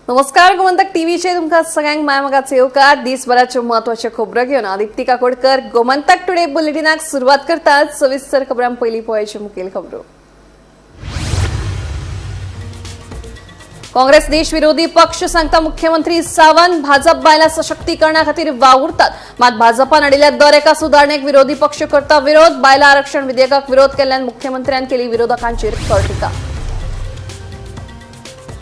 नमस्कार, गोमंतक टीव्हीचेर तुमकां सगळ्यांक मायमोगाचो येवकार. दिसभराच्यो म्हत्वाच्यो खबरो घेवन हांव दीप्ती काकोडकर गोमंतक टुडे बुलेटिनाक सुरवात करतात. सविस्तर खबरां पयलीं पळोवपाच्यो मुखेल खबरो. काँग्रेस देशविरोधी पक्ष सांगता मुख्यमंत्री सावंत. भाजप बायलां सशक्तीकरणा खातीर वावुरतात, मात भाजपान हाडिल्ल्या दर एका सुदारणेक विरोधी पक्ष करता विरोध. बायलां आरक्षण विधेयकाक विरोध केल्ल्यान मुख्यमंत्र्यान केली विरोधकांचेर खर टिका.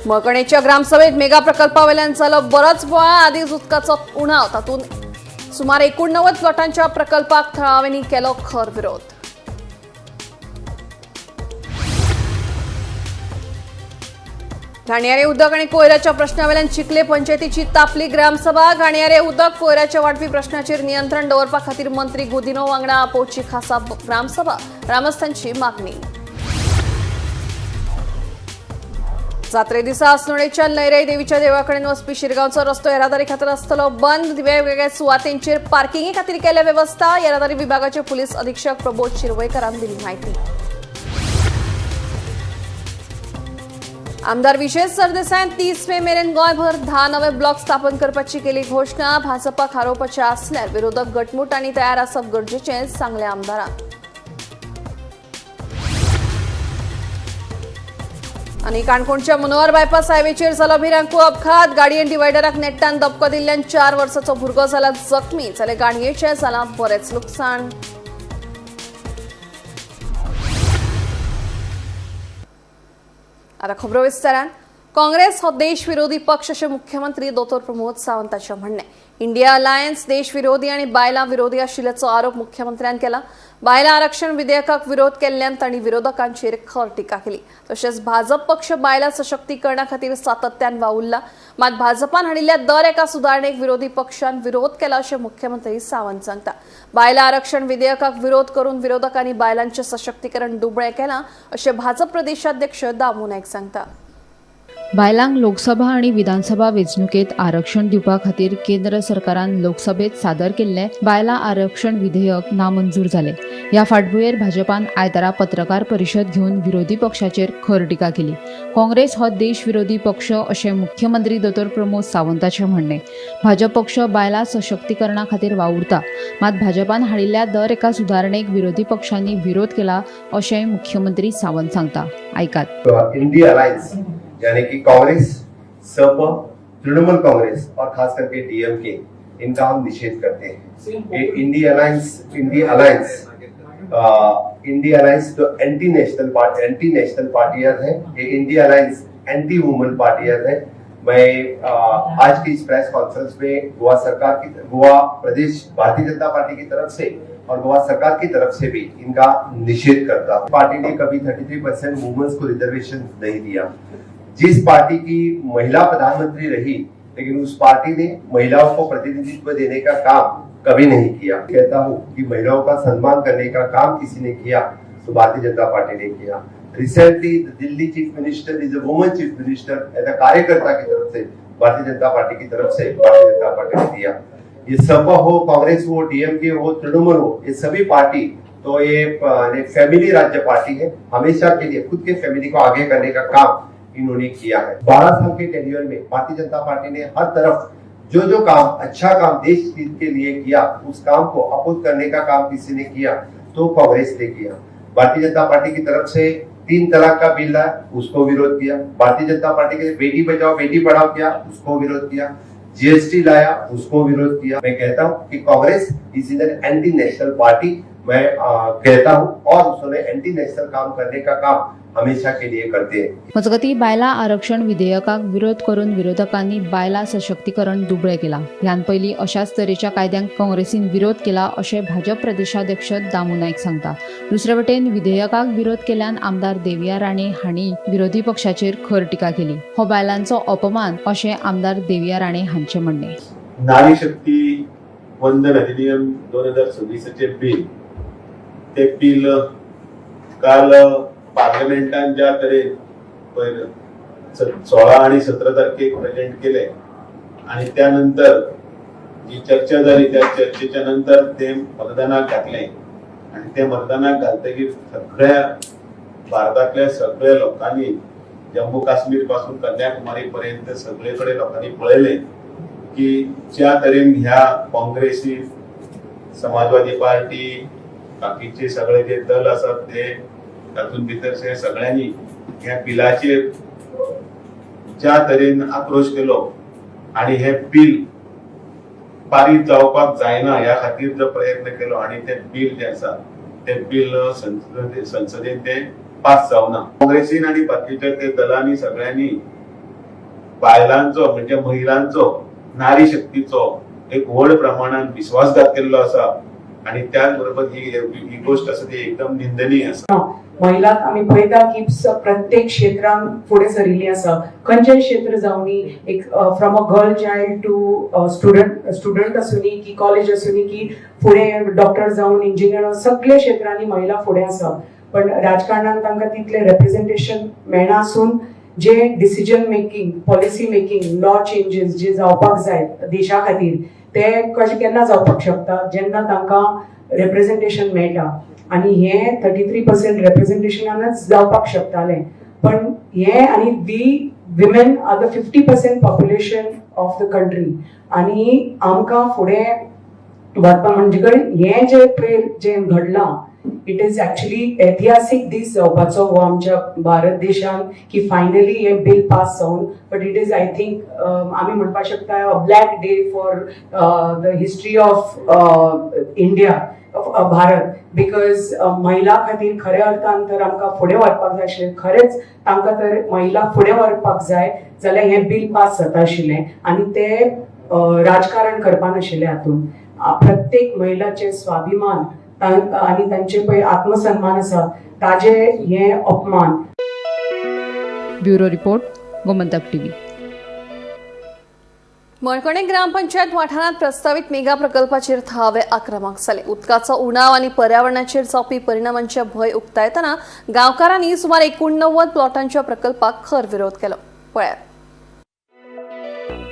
मळकणेच्या ग्रामसभेत मेगा प्रकल्पावेल्यान जालो बरोच बोवाळ. आदींच उदकाचो उणाव, तातूंत सुमार 89 प्लॉटांच्या प्रकल्पाक थळाव्यांनी केलो खर विरोध. घाणयारे उदक आणि कोयराच्या प्रश्नावेल्यान चिखले पंचायतीची तापली ग्रामसभा. घाणयारे उदक कोयराच्या वाडपी प्रश्नाचेर नियंत्रण दवरपा खातीर मंत्री गुदिनो वांगडा आपोवची खासा ग्रामसभा, ग्रामस्थांची मागणी. जात्रे दिसा अस्नोडेच्या लयराई देवीच्या देवळाकडेन वचपी शिरगांवचो रस्तो येरादारी खातीर आसतलो बंद. वेगवेगळ्या सुवातेंचेर पार्किंगे खातीर केल्या वेवस्था. येरादारी विभागाचे पुलीस अधीक्षक प्रबोध शिरवयकरान दिली म्हायती. आमदार विजय सरदेसायान 30 मे मेरेन गोंयभर 10 नवे ब्लॉक स्थापन करपाची केली घोशणा. भाजपाक हारोवपाचे आसल्यार विरोधक गटमूट आनी तयार आसप गरजेचें, सांगलें आमदारान. आनी काणकोणच्या मनोहर बायपास हायवेचेर जालो भिरांकूळ अपघात. गाडयेन डिवायडराक नेट्टान धपको दिल्ल्यान 4 वर्सांचो भुरगो जाला जखमी, जाल्यार गाडयेचें जालां बरेंच लुकसाण. आता खबरो विस्तारान. काँग्रेस हो देश विरोधी पक्ष अशें मुख्यमंत्री दोतोर प्रमोद सावंताचें म्हणणें. इंडिया अलायन्स देश विरोधी आनी बायलां विरोधी आशिल्ल्याचो आरोप मुख्यमंत्र्यान केला. बायलां आरक्षण विधेयकाक विरोध केल्ल्यान तांणी विरोधकांचेर खर टिका केली. तशेंच भाजप पक्ष बायलां सशक्तीकरणा खातीर सातत्यान वावुरला, मात भाजपान हाडिल्ल्या दर एका सुदारणेक विरोधी पक्षान विरोध केला अशें मुख्यमंत्री सावंत सांगता. बायलां आरक्षण विधेयकाक विरोध करून विरोधकांनी बायलांचें सशक्तीकरण दुबळें केलां अशें भाजप प्रदेशाध्यक्ष दामू नायक सांगता. बायलांक लोकसभा आनी विधानसभा वेंचणुकेत आरक्षण दिवपा खातीर केंद्र सरकारान लोकसभेत सादर केल्ले बायलां आरक्षण विधेयक नामंजूर जालें. ह्या फाटभुंयेर भाजपान आयतारा पत्रकार परिशद घेवन विरोधी पक्षाचेर खर टिका केली. काँग्रेस हो देश विरोधी पक्ष अशें मुख्यमंत्री दोतोर प्रमोद सावंताचें म्हणणें. भाजप पक्ष बायलां सशक्तीकरणा खातीर वावुरता, मात भाजपान हाडिल्ल्या दर एका सुदारणेक विरोधी पक्षांनी विरोध केला अशेंय मुख्यमंत्री सावंत सांगता. आयकात. इंडिया अलायंस यानी कि कांग्रेस, सप, तृणमूल कांग्रेस और खास करके डीएमके, इनका हम निषेध करते हैं. ये इंडिया अलायंस तो एंटी नेशनल पार्टियां है. ये इंडिया अलायंस एंटी वुमन पार्टियां है. मैं आज की इस प्रेस कॉन्फ्रेंस में गोवा सरकार की, गोवा प्रदेश भारतीय जनता पार्टी की तरफ से और गोवा सरकार की तरफ से भी इनका निषेध करता हूं. पार्टी ने कभी 33% वुमेन्स को रिजर्वेशन नहीं दिया. जिस पार्टी की महिला प्रधानमंत्री रही, लेकिन उस पार्टी ने महिलाओं को प्रतिनिधित्व देने का काम कभी नहीं किया. कहता हूं कि महिलाओं का सम्मान करने का काम किसी ने किया तो भारतीय जनता पार्टी ने किया. Recently Delhi chief minister is a woman chief minister, as a कार्यकर्ता की तरफ से, भारतीय जनता पार्टी की तरफ से भारतीय जनता पार्टी ने दिया. ये सपा हो, कांग्रेस हो, डीएमके हो, तृणमूल हो, ये सभी पार्टी तो ये फैमिली राज्य पार्टी है. हमेशा के लिए खुद के फैमिली को आगे करने का काम इन्होंने किया है. 12 साल के टेन्योर में भारतीय जनता पार्टी ने हर तरफ जो जो काम, अच्छा काम देश के लिए किया, उस काम को अपोज करने का काम किसी ने किया तो कांग्रेस ने किया. भारतीय जनता पार्टी की तरफ से 3 तलाक का बिल लाया, उसको विरोध किया. भारतीय जनता पार्टी के बेटी बचाओ बेटी पढ़ाओ किया, उसको विरोध किया. जीएसटी लाया, उसको विरोध किया. मैं कहता हूं कि Congress is an anti national party, मैं कहता हूं, और उन्होंने एंटी नेशनल काम करने का काम हमेशा के लिए करते हैं. मजगतीं बायलां आरक्षण विधेयकाक विरोध करून विरोधकांनी बायलां सशक्तीकरण दुबळें केलां. ह्यान पयलीं अशाच तरेच्या कायद्यांक काँग्रेसीन विरोध केला अशें भाजप प्रदेशाध्यक्ष दामू नायक सांगता. दुसरे वटेन विधेयकाक विरोध केल्ल्यान आमदार देविया राणे हांणी विरोधी पक्षाचेर खर टिका केली. हो बायलांचो अपमान अशें आमदार देविया राणे हांचें म्हणणें. नारी शक्ती वंदन अधिनियम 2026 बिल, ते बिल काल पार्लमेंटान ज्या तरेन पयर 16 आणि 17 तारखेक प्रेझेंट केले आणि त्यानंतर जी चर्चा जाली, त्या चर्चेच्या नंतर ते मतदानाक घातले आणि ते मतदानाक घालतकीर सगळ्या भारतातल्या सगळ्या लोकांनी जम्मू काश्मीर पासून कन्याकुमारी पर्यंत सगळे कडेन लोकांनी पळयलें की ज्या तरेन ह्या काँग्रेसी, समाजवादी पार्टी, बाकीचे सगळे जे दल आसात ते तातूंत भितर से सगळ्यांनी ह्या बिलाचेर ज्या तरेन आक्रोश केलो आणि हे बिल पारीत जावपाक जायना ह्या खातीर जो प्रयत्न केलो आणि ते बिल जे आसा ते बिल संसदेन ते पास जावना. काँग्रेसीन आणि बाकीच्या ते दलांनी सगळ्यांनी बायलांचो म्हणजे महिलांचो, नारी शक्तीचो एक व्हड प्रमाणात विश्वासघात केल्लो आसा आणि त्याच बरोबर ही ही गोष्ट आसा ती एकदम निंदनीय आसा. महिलांक आमी पळयता की प्रत्येक क्षेत्रान फुडें सरिल्ली आसा. खंयचेय क्षेत्र जावनी, एक from a girl child to student आसूनी की कॉलेज आसूनी की फुडें डॉक्टर जावन इंजिनियर, सगळे क्षेत्रांनी महिला फुडें आसा. पण राजकारणान तांकां तितलें रेप्रेझेंटेशन मेळना आसून जे decision making, policy making, law changes जे जावपाक जाय देशा खातीर, ते कशें केन्ना जावपाक शकता जेन्ना तांकां रेप्रेझेंटेशन मेळटा. आनी हे 33% रेप्रेझेंटेशनानच जावपाक शकतालें. पण हे आनी we women are the 50% population of the country आनी आमकां फुडें वचपा म्हणजे कडेन हें जें पळय जें घडलां, it is actually ऐतिहासीक दीस जावपाचो हो आमच्या भारत देशान की फायनली हें बील पास जावन. But it is, I think, आमी म्हणपाक शकता, a black day for the history of India, Bharat, because महिला खातीर खऱ्या अर्थान तर आमकां फुडें व्हरपाक जाय आशिल्लें. खरेंच तांकां तर महिला फुडें व्हरपाक जाय जाल्यार हें बील पास जाता आशिल्लें आनी ते राजकारण करपा नाशिल्लें. हातूंत प्रत्येक महिलाचे स्वाभिमान आनी तांचे पळय आत्मसन्मान आसा, ताजे हे अपमान. Bureau report, Gomantak TV. Malkarne gram panchayat वाठारांत प्रस्तावित मेगा प्रकल्पाचेर थळावे आक्रमक जाले. उदकाचो उणाव आनी पर्यावरणाचेर जावपी परिणामांचे भंय उक्तायतना गांवकारांनी सुमार 89 प्लॉटांच्या प्रकल्पाक खर विरोध केलो. पळयात.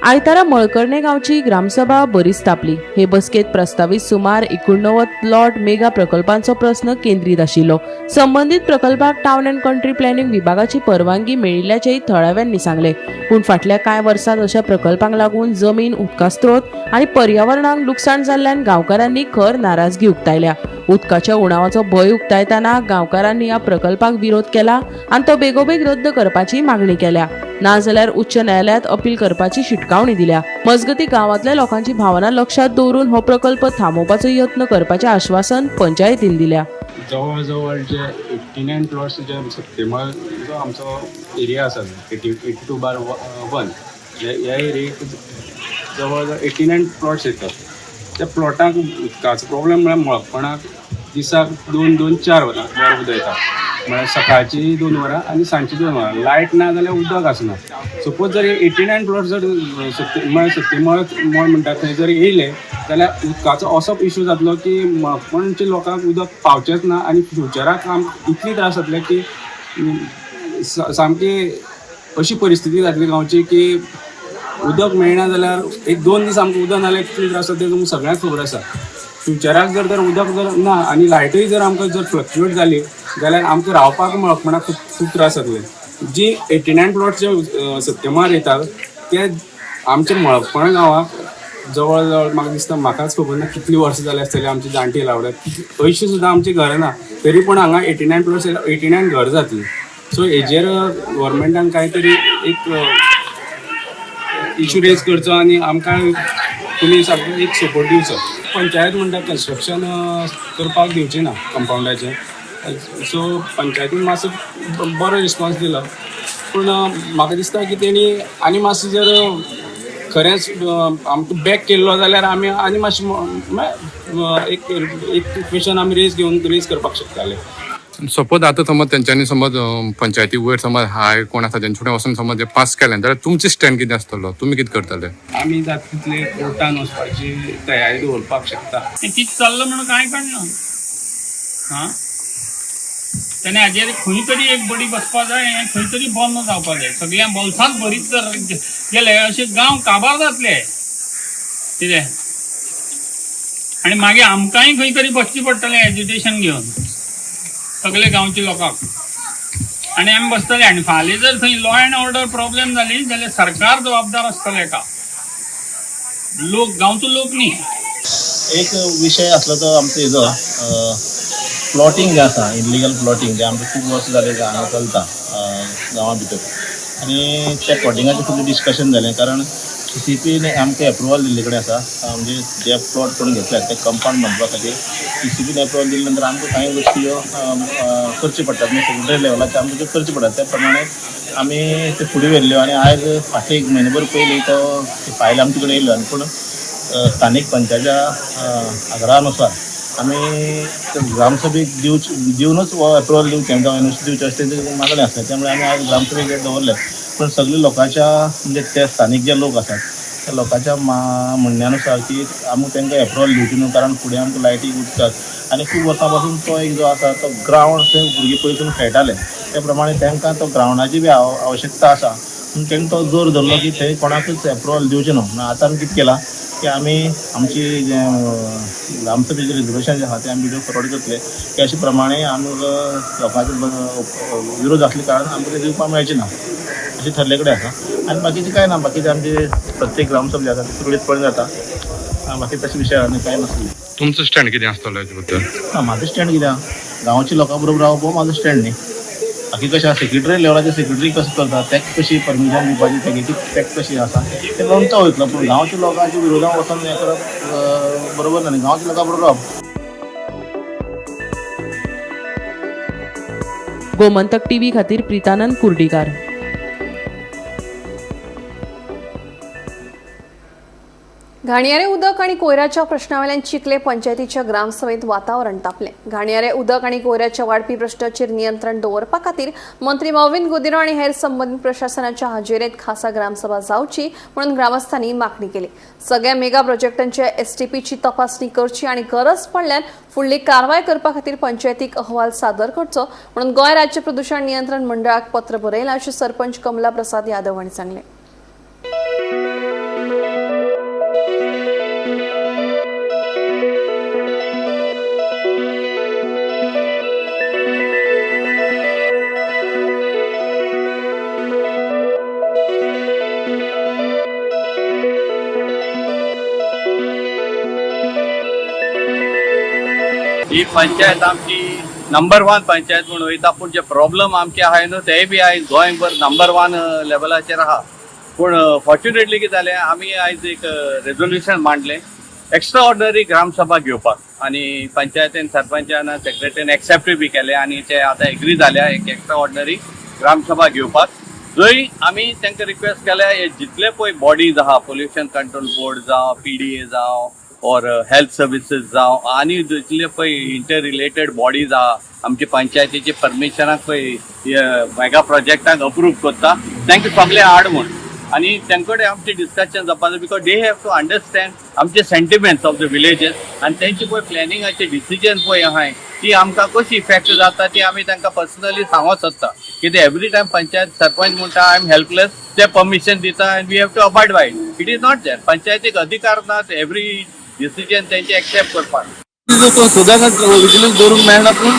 आयतारा मळकर्णे गांवची ग्रामसभा बरीच तापली. हे बसकेत प्रस्तावीत सुमार 89 प्लॉट मेगा प्रकल्पांचो प्रस्न केंद्रीत आशिल्लो. संबंदीत प्रकल्पाक टावन अँड कंट्री प्लॅनिंग विभागाची परवानगी मेळिल्ल्याचेय थळाव्यांनी सांगले. पूण फाटल्या कांय वर्सांत अशा प्रकल्पांक लागून जमीन, उदका स्त्रोत आनी पर्यावरणाक लुकसाण जाल्ल्यान गांवकारांनी खर नाराजगी उक्तायल्या. उदकाच्या उणावाचो भंय उक्तायतना गांवकारांनी ह्या प्रकल्पाक विरोध केला आनी तो बेगोबेग रद्द करपाची मागणी केल्या. नाजाल्यार उच्च न्यायालयात अपील करपाची शिटकावणी दिल्या. मजगती, गांवांतल्या लोकांची भावना लक्षात दवरून हो प्रकल्प थांबोवपाचो यत्न करपाचें आश्वासन पंचायतीन दिल्या. जवळ जवळ जे 89 प्लॉट्स जे सत्तेमळ जो आमचो एरिया आसा, 82/1, ह्या एरियेक जवळ जवळ 89 प्लॉट्स येतात. त्या प्लॉटाक उदकाचो प्रॉब्लेम म्हळ्यार मळपणाक दिसाक दोन दोन चार वरां वर उदक येता. म्हळ्यार सकाळची 2 वरां आनी सांजची 2 वरां. लायट ना जाल्यार उदक आसना. सपोज जर 89 प्लॉट जर सत्ते म्हळ्यार सत्तेमळ मळ म्हणटा थंय जर येयले जाल्यार उदकाचो असो इशू जातलो की मळपणच्या लोकांक उदक पावचेंच ना आनी फ्युचराक आमकां इतली त्रास जातले की सामकी अशी परिस्थिती जातली गांवची की उदक मेळना जाल्यार एक दोन दीस आमकां उदक ना जाल्यार कितले त्रास जाता ते तुमकां सगळ्यांक खबर आसा. फ्युचराक जर तर उदक जर ना आनी लायटूय जर आमकां जर फ्लक्च्युएट जाली जाल्यार आमकां रावपाक मळपणाक खूब खूब त्रास जातले. जी 89 प्लॉट जे सत्यमार येतात ते आमच्या मळपण गांवाक जवळ जवळ, म्हाका दिसता, म्हाकाच खबर ना कितली वर्सां जाली आसतली, आमची जाणटी लावड्यात अंयशीं सुद्दां आमची घरां ना, तरी पूण हांगा 89 प्लॉट्स 89 घर जातली. सो हेजेर गव्हर्मेंटान कांय तरी एक इशू रेज करचो आनी आमकां तुमी सारको एक सपोर्ट दिवचो. पंचायत म्हणटा कन्स्ट्रक्शन करपाक दिवची ना कंपाउंडाचें. सो पंचायतीन मातसो बरो रिस्पॉन्स दिलो, पूण म्हाका दिसता की तेणी आनी मातसो जर खरेंच आमकां बॅक केल्लो जाल्यार आमी आनी मातशें एक एक क्वेशन आमी रेज घेवन रेज करपाक शकताले. सपोज आतां समज तेंच्यांनी समज पंचायती वयर समज हाय कोण आसा तेंचे कडेन वचून समज पास केलें जाल्यार तुमचें स्टँड कितें आसतलो? तुमी कितें करतले? आमी जाता तितले कोर्टान वचपाची तयारी दवरपाक शकता. तें कितें चल्लां म्हणून कांय कळना. आं, तेणे हाजेर खंय तरी एक बडी बसपा जाय. हें खंय तरी बंद जावपा जाय. सगळ्या बोल्सांत भरीत जर गेले, अशे गांव काबार जातले कितें आनी मागीर आमकांय खंय तरी बसचें पडटलें एजिटेशन घेवन सगळे गांवच्या लोकांक. आनी आमी बसतले. आनी फाल्यां जर थंय लॉ एंड ऑर्डर प्रॉब्लेम जाली जाल्यार सरकार जबाबदार आसतलें का, लोक गांवचो लोक न्ही. एक विशय आसलो तो आमचो हेजो प्लॉटींग जें आसा, इलिगल प्लॉटींग जें आमचें खूब वर्सां जालें हांगा चलता गांवा भितर. आनी त्या प्लॉटिंगाचें खूब डिस्कशन जालें, कारण सी सी पीन आमकां एप्रुवल दिल्ले कडेन आसा. म्हणजे जे प्लॉट कोण घेतल्यात ते कंपावंड बांदपा खातीर सी सी पीन एप्रुवल दिले नंतर आमकां कांय गोश्टी ह्यो करच्यो पडटात, म्हणजे सेक्रेटरी लेवलाचेर आमकां त्यो करच्यो पडटात. त्या प्रमाणे आमी ते फुडें व्हेल्ल्यो आनी आयज फाटले एक म्हयनो भर पयलीं तो फायल आमचे कडेन येयल्लो. आनी पूण स्थानीक पंचाच्या आग्रहानुसार आमी ते ग्रामसभेक दिवनूच हो एप्रुवल दिवचें जावं एनओसी दिवचें अशें तेंचें मागणें आसलें. त्यामुळे आमी आयज ग्रामसभेक दवरलें. पूण सगळे लोकांच्या, म्हणजे ते स्थानीक जे लोक आसात त्या लोकांच्या म्हणण्या नुसार की आमी तांकां एप्रुवल दिवचें न्हू, कारण फुडें आमकां लायटी उरतात आनी खूब वर्सां पासून तो एक जो आसा तो ग्रावंड थंय भुरगीं पयसून खेळटाले, त्या प्रमाणे तांकां तो ग्रावंडाची बी आवश्यकता आसा. पूण ताणें तो जोर धरलो की थंय कोणाकूच एप्रुवल दिवचें न्हू. म्हणून आतां आमी कितें केलां की आमी आमची जें ग्रामसभेचें रेजोल्युशन जें आसा तें आमी व्हिडियो फॉरवर्ड करतले की अशे प्रमाणे आमी लोकांचो विरोध आसले कारणान आमकां तें दिवपाक मेळचें ना अशें ठरले कडेन आसा. आनी बाकीचें कांय ना, बाकीचें आमचे प्रत्येक ग्रामसभा जे आसा ते सुरळीतपणे जाता. बाकी तशें विशय आनी कांय नासलें. तुमचो स्टँड कितें आसतलो हेजे बद्दल? ना, म्हाजो स्टँड कितें आहा, गांवच्या लोकां बरोबर रावप हो म्हाजो स्टँड न्ही. बाकी कशें आसा, सेक्रेटरी लेवलाचे सेक्रेटरी कसो करता, ताका कशी परमिशन दिवपाची, तेगेली ताका कशी आसा तें करून तो वयतलो. पूण गांवच्या लोकांच्या विरोधान वचोन हें करप बरोबर ना न्ही. गांवच्या लोकां बरोबर रावप. गोमंतक टीव्ही खातीर प्रितानंद कुर्डीकार. घाणयारे उदक आणि कोयराच्या प्रश्नावेल्यान चिखले पंचायतीच्या ग्रामसभेत वातावरण तापलें. घाणयारे उदक आणि कोयराच्या वाडपी प्रश्नाचेर नियंत्रण दवरपा खातीर मंत्री मॉविन गुदिन्हो आणि हेर संबंदीत प्रशासनाच्या हाजेरेत खासा ग्रामसभा जावची म्हणून ग्रामस्थांनी मागणी केली. सगळ्या मेगा प्रोजेक्टांच्या एसटीपीची तपासणी करची आणि गरज पडल्यार फुडली कारवाय करपा खातीर पंचायतीक अहवाल सादर करचो म्हणून गोंय राज्य प्रदूषण नियंत्रण मंडळाक पत्र बरयलां अशें सरपंच कमला प्रसाद यादव हांणी सांगलें. ही पंचायत आमची नंबर वन पंचायत म्हूण वयता, पूण जे प्रॉब्लम आमचे आहाय न्हू तेय बी आयज गोंयभर नंबर वन लेवलाचेर आहा. पूण फॉर्च्युनेटली कितें जालें, आमी आयज एक रेजोल्युशन मांडलें एक्स्ट्रा ऑर्डनरी ग्रामसभा घेवपाक आनी पंचायतीन सरपंचान सेक्रेटरीन एक्सेप्टूय बी केलें आनी ते आतां एग्री जाल्या एक एक्स्ट्रा ऑर्डनरी ग्रामसभा घेवपाक, जंय आमी तांकां रिक्वेस्ट केल्या हे जितले पळय बॉडीज आहा, पोल्युशन कंट्रोल बोर्ड जावं, पीडीए जावं और हेल्थ सर्विसीस जावं आनी जितले पळय इंटर रिलेटेड बॉडीज आहा आमचे पंचायतीचे परमिशनाक पळय मेगा प्रोजेक्टाक अप्रूव करता तांकां सगळे हाड म्हूण. आनी तांचे कडेन आमचें डिस्कशन जावपा जाय, because they have to understand आमचे सेंटिमेंट्स ऑफ the villages आनी तेंचे पळय प्लॅनिंगाचे डिसिजन पळय आहाय ती आमकां कशी इफेक्ट जाता ती आमी तांकां पर्सनली सांगूंक सोदता. कितें एवरी टायम पंचायत सरपंच म्हणटा I am helpless, ते परमिशन दिता and we have to abide by it. It is not there. पंचायतीक अधिकार ना एवरी डिसिजन तेंचे एक्सेप्ट करपाक. सदांच विजिलन्स दवरूंक मेळना, पूण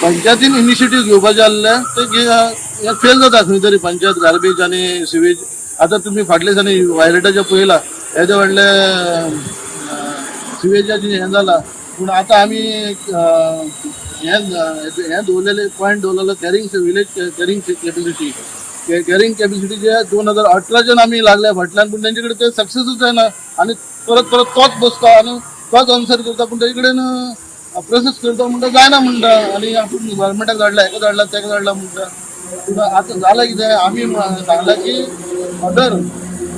पंचायतीन इनिशिएटीव घेवपाचें आसलें ते फेल जाता खंय तरी. पंचायत गार्बेज आनी सिवेज आतां तुमी फाटल्या दिसांनी वायलेटाचें पळयलां, हेजे व्हडले सिवेजाचें हें जालां. पूण आतां आमी हें दवरलेलें पॉयंट दवरलेलो carrying village carrying capacity, carrying capacity जे 2018च्यान आमी लागल्या फाटल्यान, पूण तेंचे कडेन ते सक्सेसूच जायना आनी परत परत तोच बसता आनी तोच आन्सर करता, पूण तेजे कडेन प्रोसेस करता म्हणटा जायना म्हणटा आनी आपूण गव्हर्मेंटाक धाडला, हेका धाडला, तेका धाडला म्हणटा. पूण आतां जालां कितें, आमी सांगलां की ऑर्डर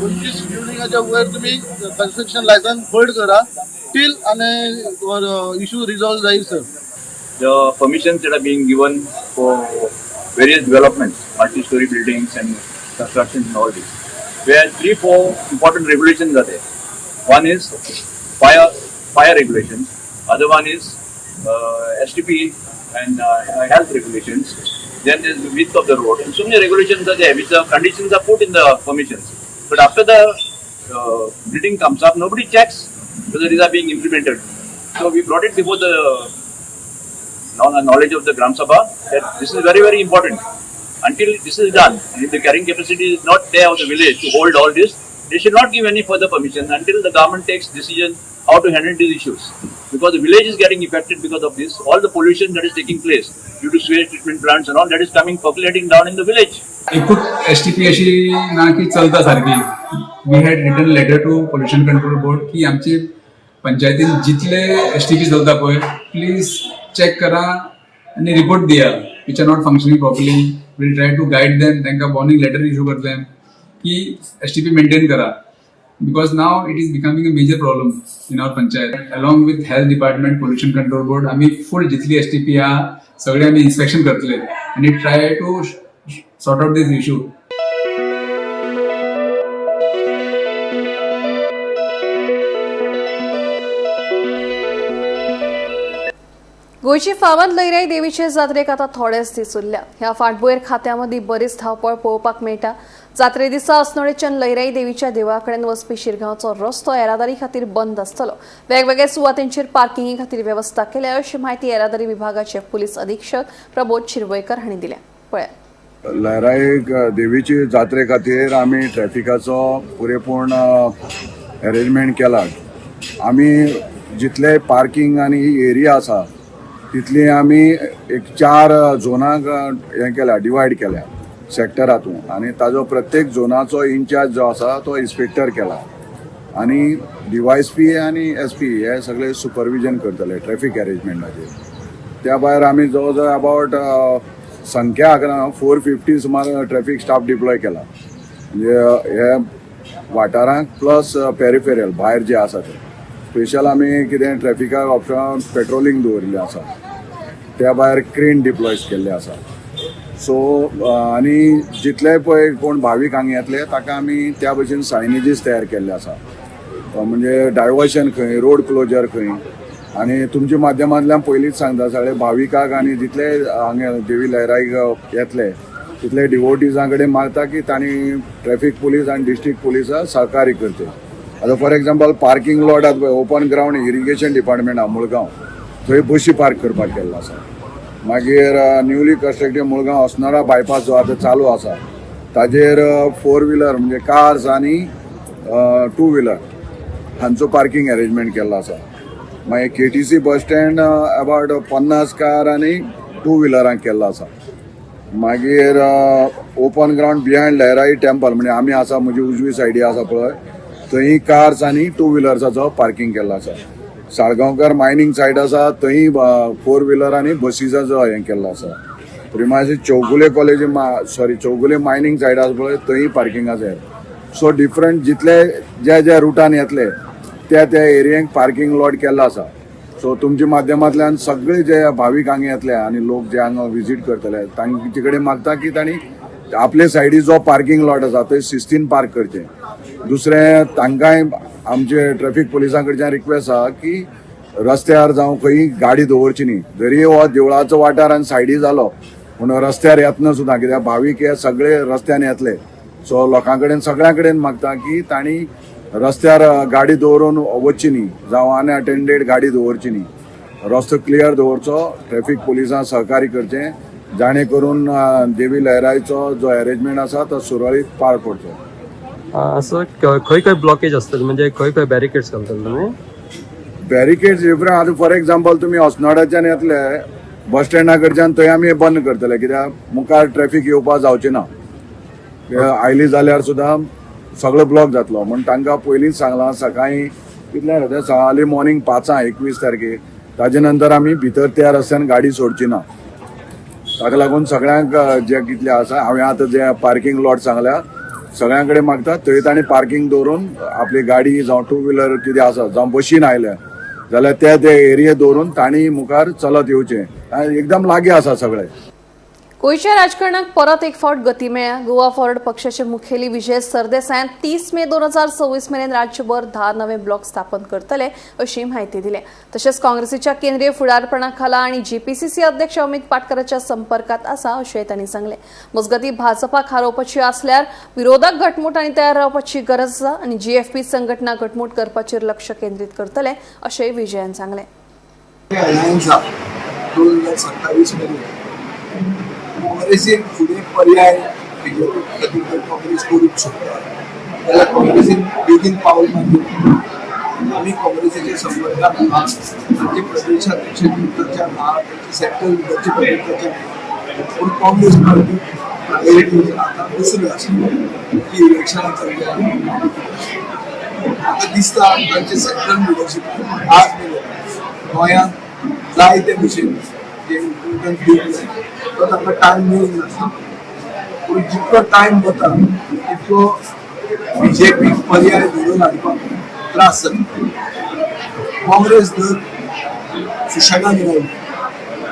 25 बिल्डिंगाच्या वयर तुमी कन्स्ट्रक्शन लायसन्स होल्ड करा टील आनी इशू रिजॉल्व जाई sir. The permissions that are being given for various developments, multi-story buildings and constructions and all this, where 3-4 important regulations are there. One is fire regulations, other one is STP and health regulations, then there is the width of the road, and so many regulations are there, which the conditions are put in the permissions. But after the building comes up, nobody checks whether these are being implemented. So we brought it before the knowledge of the Gram Sabha that this is very, very important. Until this is done, and if the carrying capacity is not there of the village to hold all this, they should not give any further permission until the government takes decision how to handle these issues. Because the village is getting affected because of this, all the pollution that is taking place due to sewage treatment plants and all that is coming percolating down in the village. एकूच S T P अशी ना की चलता सारकी. We had written letter to pollution control board की आमची पंचायतीन जितले एस टी पी चलता पळय, प्लीज चॅक करा आनी रिपोर्ट दिया which are not functioning properly. We'll try to guide them. तांकां वॉर्निंग लेटर इशू करतले की एस टी पी मेंटेन करा, because now it is becoming a major problem in our panchayat. Along with health department, pollution control board, आमी फूल जितली S T P आहा सगळे आमी inspection करतले आनी try to sort out this issue. गोंयची फामाद लयराई देवीचे जात्रेक आतां थोडेच दीस उरल्या. ह्या फाटभुंयेर खात्यामदीं बरीच धांवपळ पळोवपाक मेळटा. जात्रे दिसा अस्नोडेच्यान लयराई देवीच्या देवळा कडेन वचपी शिरगांवचो रस्तो येरादारी खातीर बंद आसतलो. वेगवेगळ्या सुवातेंचेर पार्किंगी खातीर वेवस्था केल्या अशी म्हायती येरादारी विभागाचे पुलीस अधीक्षक प्रबोध शिरवयकर हांणी दिल्या. पळया. लयराई देवीची जात्रे खातीर आमी ट्रॅफिकाचो पुरेपूर्ण अरेंजमेंट केला. आमी जितले पार्किंग आनी एरिया आसा तितली आमी एक 4 झोनाक हें केल्या, डिवायड केल्या सेक्टरातून, आनी ताजो प्रत्येक झोनाचो इन्चार्ज जो आसा तो इन्स्पेक्टर केला आनी डीवायएसपी आनी एसपी हे सगळे सुपरविजन करतले ट्रॅफिक अरेंजमेंटाचेर. त्या भायर आमी जवळ जवळ अबावट संख्या आंकना 450 सुमार ट्रॅफिक स्टाफ डिप्लॉय केला, म्हणजे हे वाठारांक प्लस पेरिफेरल भायर जे आसा ते स्पेशल आमी कितें ट्रॅफिकाक ऑप्शन पेट्रोलिंग दवरिल्लें आसा. त्या भायर क्रेन डिप्लॉय केल्ले आसा. सो आनी जितले पळय कोण भावीक हांगा येतले ताका आमी त्या भशेन सायनेजीस तयार केल्ले आसा, म्हणजे डायवर्शन खंय, रोड क्लोजर खंय. आनी तुमच्या माध्यमांतल्यान पयलींच सांगता सगळे भाविकाक आनी जितले हांगा देवी लयराईक येतले तितले डिवोटीजां कडेन मागता की तांणी ट्रॅफिक पुलीस आनी डिस्ट्रिक्ट पुलिसां सहकार्य करचें. आतां फॉर एग्जाम्पल पार्किंग लॉट आतां पळय ओपन ग्रावंड इरिगेशन डिपार्टमेंट आहा मुळगांव, थंय बशी पार्क करपाक केल्लो आसा. मागीर newly constructed Mulgaon Assonora bypass जो आतां चालू आसा ताजेर 4 व्हिलर म्हणजे कार्स आनी 2 व्हिलर हांचो पार्किंग अरेंजमेंट केल्लो आसा. मागीर KTC bus stand about 50 car आनी 2 व्हिलरांक केल्लो आसा. मागीर open ground behind Lairai temple म्हणजे आमी आसा म्हजी उजवी सायडी आसा पळय थंय कार्स आनी 2 व्हिलर्साचो पार्किंग केल्लो आसा. साळगांवकर मायनींग सायट आसा थंय 4 व्हिलर आनी बसीसाचो हें केल्लो आसा. प्रिमासी Chowgule college sorry Chowgule mining site आसा पळय थंय पार्किंग आसा. सो डिफरंट जितले ज्या ज्या रुटान येतले त्या त्या एरियेक पार्किंग लॉट केल्लो आसा. सो तुमच्या माध्यमांतल्यान सगळे जे भावीक हांगा येतले आनी लोक जे हांगा विजीट करतले तांचे कडेन मागता की तांणी आपले सायडी जो पार्किंग लॉट आसा थंय शिस्तीन पार्क करचें. दुसरें तांकांय आमचे ट्रॅफिक पुलिसां कडच्यान रिक्वेस्ट आसा की रस्त्यार जावं खंय गाडी दवरची न्ही, जरी हो देवळाचो वाठार आनी सायडी जालो पूण रस्त्यार येतना सुद्दां, कित्याक भावीक हे सगळे रस्त्यान येतले. सो लोकां कडेन सगळ्यां कडेन मागता की तांणी रस्त्यार गाडी दवरून वचची न्ही, जावं अनअटेंडेड गाडी दवरची न्ही, रस्तो क्लियर दवरचो, ट्रॅफिक पुलिसां सहकार्य करचें जाणे करून देवी लयराईचो जो अरेंजमेंट आसा तो सुरळीत पार पडचो. असो खंय खंय ब्लॉकेज आसतले, म्हणजे खंय खंय बॅरिकेड्स घालतले तुमी? Barricades different. आतां फॉर एग्जाम्पल तुमी अस्नोडाच्यान येतले बस स्टँडा कडच्यान थंय आमी बंद करतले, कित्याक मुखार ट्रॅफिक येवपाक जावची ना, आयली जाल्यार सुद्दां सगळो ब्लॉक जातलो. म्हूण तांकां पयलींच सांगलां सकाळीं कितल्यांक अर्ली मॉर्निंग 5 21 तारखेक, ताजे नंतर आमी भितर त्या रस्त्यान गाडी सोडची ना. ताका लागून सगळ्यांक जे कितले आसा हांवें आतां जे पार्किंग लॉट सांगल्या सगळ्यां कडेन मागता थंय तांणी पार्किंग दवरून आपली गाडी जावं 2 व्हिलर कितें आसा जावं बशीन आयल्या जाल्यार त्या ते एरिये दवरून तांणी मुखार चलत येवचें, एकदम लागीं आसा सगळें. गोंयच्या राजकारणाक परत एक फावट गती मेळ्ळ्या. गोवा फॉरवर्ड पक्षाचे मुखेली विजय सरदेसायान 30 मे 2026 मेरेन राज्यभर 10 नवे ब्लॉक स्थापन करतले अशी म्हायती दिल्या. तशेंच काँग्रेसीच्या केंद्रीय फुडारपणा खाला आनी जीपीसीसी अध्यक्ष अमित पाटकराच्या संपर्कात आसा अशें तांणी सांगलें. मजगतीं भाजपाक हारोवपाची आसल्यार विरोधक घटमूट आनी तयार रावपाची गरज आसा आनी जीएफपी संघटना घटमूट करपाचेर लक्ष केंद्रीत करतले अशें विजयान सांगलें. 2027 मेरेन काँग्रेसीन फुडें पर्याय बीजेपी खातीर जर काँग्रेस करूंक शकता जाल्यार काँग्रेसीन बेगीन पावल मारचें. आमी काँग्रेसीच्या संपर्कात आहा. आमचे प्रदेशाध्यक्ष टचान आहा, तांचे सेंट्रल लिडरचे टचान आहा. पूण काँग्रेस पार्टी प्रायोरिटी आतां दुसरी आसा की इलेक्शनां चल्ल्या. म्हाका दिसता तांचे सेंट्रल लिडरशीप आज मेरेन गोंयांत जाय ते भशेन जे इम्पोर्टन्स दिवंक जाय तो तांकां टायम मेळूंक नासता. पूण जितको टायम वता तितको बीजेपीक पर्याय घडोवन हाडपाक त्रास जाता. काँग्रेस जर सुशेगाद रावली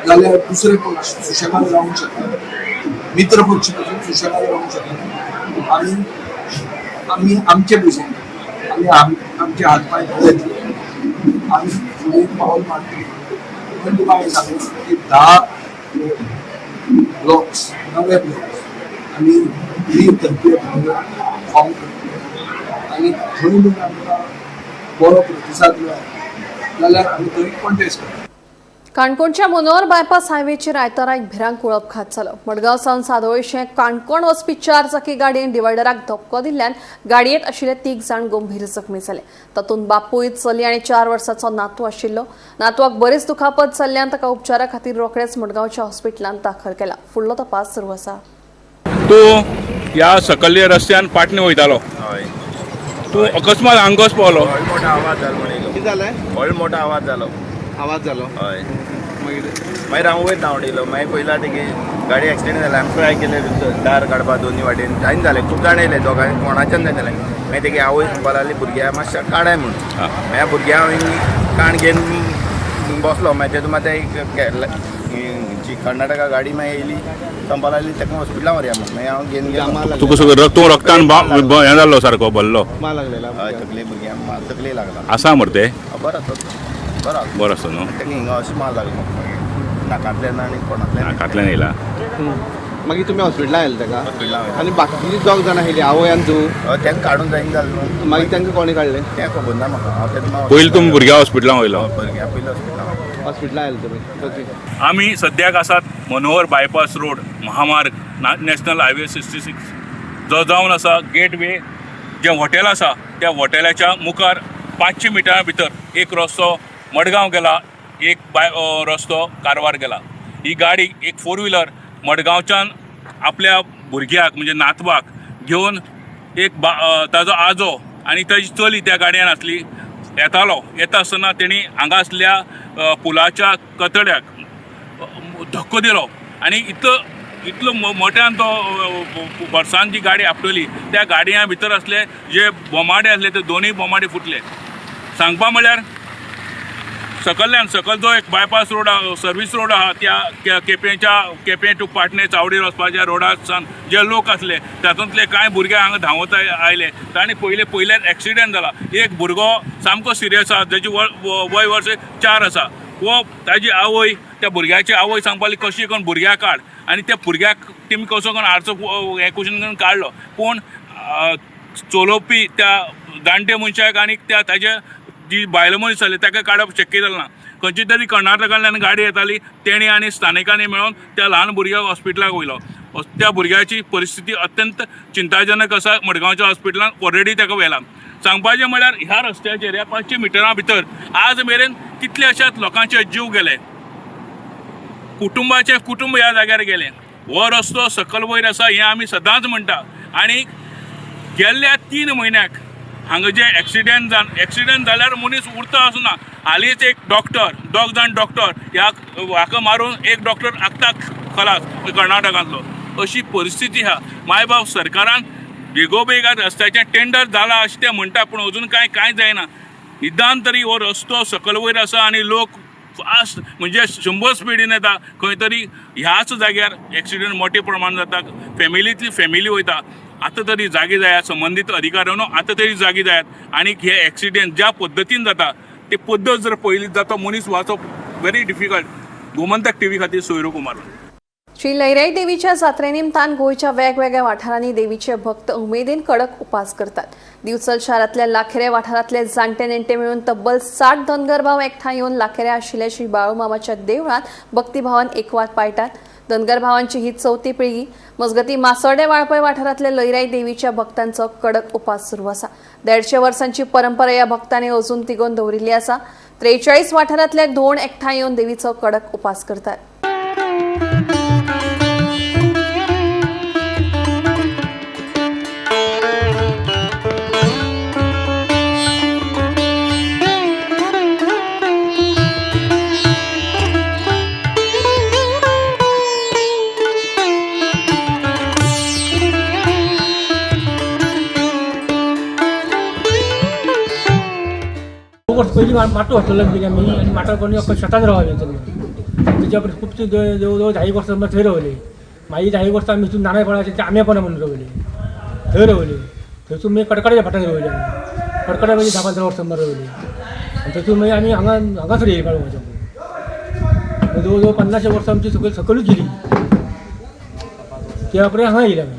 जाल्यार दुसरे पक्ष सुशेगाद रावंक शकना, मित्र पक्ष पासून सुशेगाद रावंक शकना. आमी आमी आमचे भशेन आमी आमचे हात पांय धरले, आमी फुडें पावल मारतले. म्हणून तुका हांवें सांगलें की 10 ब्लॉक्स, नवे ब्लॉक्स आमी मे 30 फॉर्म करतले आनी थंय जर आमकां बरो प्रतिसाद मेळ्ळो जाल्यार आमी थंय कॉन्टेस्ट करतले. काणकोणच्या मनोहर बायपास हायवेचेर आयतारा एक भिरांकूळ अपघात जालो. मडगांव सावन सादोळशें काणकोण वचपी चार चाकी गाडयेन डिवायडराक धपको दिल्ल्यान गाडयेंत आशिल्ले 3 जाण गंभीर जखमी जाले. तातूंत बापूय, चली आनी 4 वर्सांचो नातू आशिल्लो. नातवाक बरीच दुखापत जाल्ल्यान ताका उपचारा खातीर रोखडेच मडगांवच्या हॉस्पिटलांत दाखल केला. फुडलो तपास सुरू आसा. तूं ह्या सकल्ल्या रस्त्यान पाटणे वयतालो, तूं अकस्मात हांगा कसो पावलो? व्हड मोठो आवाज जालो म्हणून. कितें जालें? व्हड मोठो आवाज जालो. आवाज जालो? हय. मागीर? मागीर हांव वयर धांवडिलो. मागीर पयला तेगे गाडी एक्सिडेंट जाला. आमकां ट्राय केले दार काडपा दोनी वाटेन, जायना जालें. खूब जाण येयले, दोगांय कोणाच्यान जायना जालें. मागीर तेगे आवय म्हणपाक लागली भुरग्याक मातशें काडाय म्हणून. मागीर भुरग्याक हांवें काण घेवन बसलो. मागीर तेतून मागीर कर्नाटका गाडी मागीर येयली, म्हणपाक लागली ताका हॉस्पिटलान व्हरया म्हणून. मागीर हांव घेवन गेलो. तुका सगळो तूं रक्तान हें जाल्लो, सारको भरलो. मार लागलेला? हय, तकले भुरग्यांक तकले लागला. आसा मरे ते? बरो आसा, बरो आसा. बरो आसा न्हू? ताका हिंगा अशें मार लागलो नाकांतल्यान आनी कोणांतल्यान. नाकांतल्यान येयला. मागीर तुमी हॉस्पिटलान आयले ताका? हॉस्पिटलान. आनी बाकीची दोग जाणां आशिल्ली, आवय आनी धूव? तांकां काडूंक जायना जालें न्हू. मागीर तांकां कोणें काडलें? तें खबर ना म्हाका. हांव तेन्ना पयलीं तुमी भुरग्या हॉस्पिटलान वयलो? भुरग्यां पयलीं हॉस्पिटलान. हॉस्पिटलान आयले तुमी? ओके. आमी सद्याक आसात मनोहर बायपास रोड, महामार्ग, नॅशनल हायवे 66 जो जावन आसा गेट वे जें हॉटेल आसा त्या हॉटेलाच्या मुखार 500 मिटरां भितर एक रस्तो मडगांव गेला, एक रस्तो कारवार गेला. ही गाडी एक 4 व्हिलर मडगांवच्यान आपल्या भुरग्याक म्हणजे नातवाक घेवन एक ताजो आजो आनी ताजी चली त्या गाडयेन आसली, येतालो. येता आसतना तेणी हांगा आसल्या पुलाच्या कतड्याक धक्को दिलो आनी इतलो मोट्यान तो वर्सान जी गाडी आपटली त्या गाडयां भितर आसले जे बोमाडे आसले ते दोनूय बोमाडे फुटले. सांगपा म्हळ्यार सकल्ल्यान सकल जो एक बायपास रोड सर्वीस रोड आहा त्या केपेंच्या केपें टू पाटणे चावडीर वचपाच्या रोडासान जे लोक आसले तातूंतले कांय भुरगे हांगा धांवत आयले. तांणी पयल्याच एक्सिडंट जाला. एक भुरगो सामको सिरियस आहा, जाची वय वर्स 4 आसा. वो ताजी आवय, त्या भुरग्याची आवय सांगपाक कशी करून भुरग्याक काड आनी त्या भुरग्याक तेमी कसो करून हाडचो हें कुशीन करून काडलो. पूण चलोवपी त्या जाणटे मनशाक आनी त्या ताजे जी बायल मनीस जाली ताका काडप शक्य जालें ना. खंयची तरी कर्नाटकांतल्यान गाडी येताली, तेणी आनी स्थानिकांनी मेळोन त्या ल्हान भुरग्याक हॉस्पिटलाक वयलो. त्या भुरग्याची परिस्थिती अत्यंत चिंताजनक आसा. मडगांवच्या हॉस्पिटलान ऑलरेडी ताका व्हेला. सांगपाचें म्हळ्यार ह्या रस्त्याचेर ह्या 500 मिटरां भितर आज मेरेन कितल्याशाच लोकांचे जीव गेले, कुटुंबाचे कुटुंब ह्या जाग्यार गेले. हो रस्तो सकल वयर आसा हें आमी सदांच म्हणटा. आनी गेल्ल्या 3 म्हयन्याक हांगा जे एक्सिडंट जाल्यार मनीस उरता असो ना. हालींच एक डॉक्टर, 2 जाण डॉक्टर ह्या हाका मारून एक डॉक्टर आत्ताक खलास कर्नाटकांतलो. अशी परिस्थिती आहा. मायबाप सरकारान बेगोबेग रस्त्याचें टेंडर जाला अशें ते म्हणटा, पूण अजून कांय कांय जायना. निदान तरी हो रस्तो सकल वयर आसा आनी लोक फास्ट म्हणजे 100 स्पिडीन येता. खंय तरी ह्याच जाग्यार एक्सिडंट मोठे प्रमाण जाता, फॅमिलींतली फॅमिली वयता. आतां तरी जागे जायात संबंदीत अधिकाऱ्यांनो, आतां तरी जागे जायात. आनी हे एक्सिडंट ज्या पद्दतीन जाता ते पद्दत जर पळयली जाता मनीस वाचप व्हेरी डिफिकल्ट. गोमंतक टीव्ही खातीर सोयरू कुमार. श्री लैराई देवीच्या जात्रे निमतान गोंयच्या वेगवेगळ्या वाठारांनी देवीचे भक्त उमेदीन कडक उपास करतात. दिवचल शारांतल्या लाखेरे वाठारांतले जाणटे नेणटे मेळून तब्बल 60 धनगर भाव एकठांय येवन लाखेरे आशिल्ल्या श्री बाळूमामाच्या देवळात भक्तिभावान एकवात पाळटात. धनगर भावांची ही चौथी पिळगी. मजगती मासोर्डे वाळपय वाठारांतल्या लैराई देवीच्या भक्तांचो कडक उपास सुरू आसा. 150 वर्सांची परंपरा या भक्तांनी अजून तिगोवन दवरिल्ली आसा. 43 वाठारांतले धोण एकठांय येवन देवीचो कडक उपास करतात. वर्स पयलीं माटो घातलेलो आमी आनी माटो करून शेतान रावले तेच्या परस खूब जवळ जवळ 10 वर्सां थंय रावले. मागीर 10 वर्सां आमी हितून नानायपणाचे आंबेपणा म्हणून रावले, थंय रावले. थंयसून मागीर कडकड्याच्या भाटान रावले आमी. कडकड्या मागीर 10-15 वर्सां रावले आनी थंयसून मागीर आमी हांगा हांगासर येयले बाळूमामाच्या. जवळ जवळ 50 वर्सां आमची सकयलूच गेली. त्या उपरांत हांगा येयले आमी.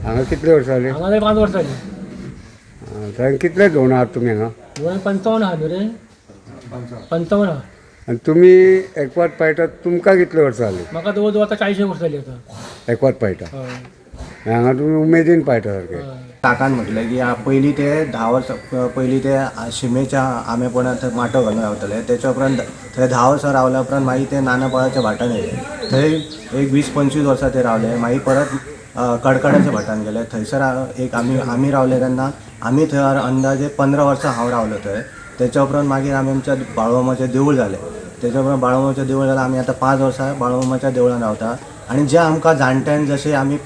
हांगा कितले वर्सां जाली? हांगा 5 वर्सां जाली. थंय कितले धोण आहात तुमी हांगा? 55 आहा न्हू रे, 55 आहा. आनी तुमी एकवात पायतात, तुमकां कितले वर्सां जाली? म्हाका जवळ जवळ आतां 40 वर्सां जाली आतां एकवात पायता. हांगा तुमी उमेदीन पायता सारके. काकान म्हटलें की पयलीं ते 10 वर्सां पयलीं ते शिमेच्या आंबेपणात थंय माटो घालून रावताले. तेच्या उपरांत थंय 10 वर्सां रावल्या उपरांत मागीर ते नानापळाच्या भाटान येयले. थंय एक 20-25 वर्सां ते रावले. मागीर परत कडकडाच्या भाटान गेले. थंयसर एक आमी रावले तेन्ना आमी थंय अंदाजे 15 वर्सां हांव रावलो थंय. तेच्या उपरांत मागीर आमी आमच्या बाळूमामाचें देवूळ जालें. तेच्या उपरांत बाळूमामाचें देवूळ जालें. आमी आतां 5 वर्सां बाळूमामाच्या देवळान रावता. आनी जे आमकां जाणट्यान जशें आमी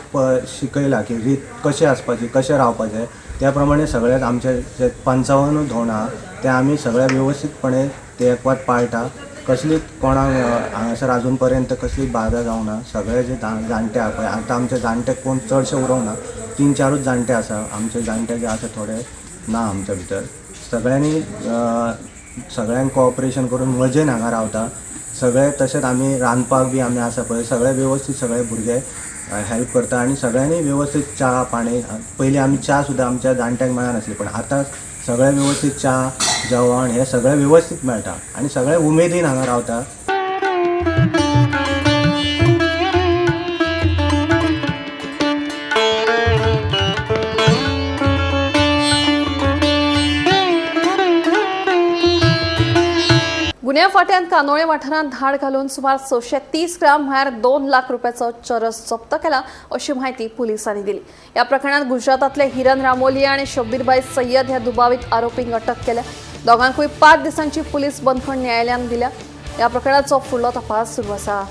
शिकयलां की रीत कशें आसपाची, कशें रावपाचें, त्या प्रमाणे सगळ्याक आमचे जे 55 धोंड आहा ते आमी सगळे वेवस्थीतपणे ते एकवात पाळटा. कसलीच कोणाक हांगासर आजून पर्यंत कसलीच बाधा जावंक ना. सगळे जे जाणटे आहा पळय, आतां आमचे जाणटे कोण चडशे उरोंक ना, 3-4 जाणटे आसा. आमचे जाणटे जे आसा थोडे ना आमच्या भितर. सगळ्यांनी सगळ्यांक कॉपरेशन करून मजेन हांगा रावता सगळे. तशेंच आमी रांदपाक बी आमी आसा पळय सगळे वेवस्थीत सगळे भुरगे हेल्प करता आनी सगळ्यांनी वेवस्थीत च्या पाणी. पयलीं आमी च्या सुद्दां आमच्या जाणट्यांक मेळनासली, पण आतां सगळे वेवस्थीत च्या जेवण हें सगळें वेवस्थीत मेळटा आनी सगळे उमेदीन हांगा रावता. गुन्या फाट्यान कानोळे वाठारांत धाड घालून सुमार 630 ग्राम म्हळ्यार 2 लाख रुपयाचो चरस जप्त केला अशी माहिती पुलिसांनी दिली. या प्रकरणात गुजरातातले हिरन रामोलिया आणि शब्बीरभाई सय्यद ह्या दुबावित आरोपींक अटक केल्या. दोगांकूय 5 दिसांची पुलीस बंदखण न्यायालयान दिल्या. या प्रकरणाचो फुडलो तपास सुरू आसा.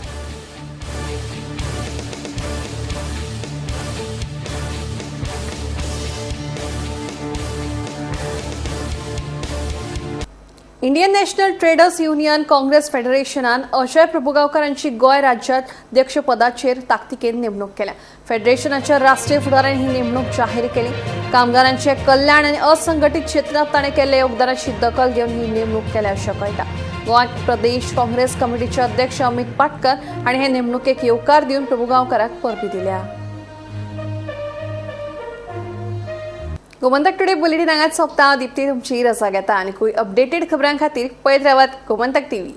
Indian National Traders Union Congress फेडरेशनान Ajay Prabhugaonkar हांची गोंय राज्याध्यक्षपदाचेर ताकतिकेन नेमणूक केल्या. फेडरेशनाच्या राष्ट्रीय फुडाऱ्यांनी ही नेमणूक जाहीर केली. कामगारांचे कल्याण आनी असंघटीत क्षेत्रांत ताणें केल्ल्या योगदानाची दखल घेवन ही नेमणूक केल्या अशें कळटा. गोंय प्रदेश काँग्रेस कमिटीचे अध्यक्ष अमित पाटकर हांणी हे नेमणुकेक येवकार दिवन प्रभुगांवकराक परबी दिल्या. गोमंतक टुडे बुलेटिन हांगाच सोंपता. दीप्ती तुमची रजा घेता आनी अपडेटेड खबरां खातीर पळयत रावात गोमंतक टीव्ही.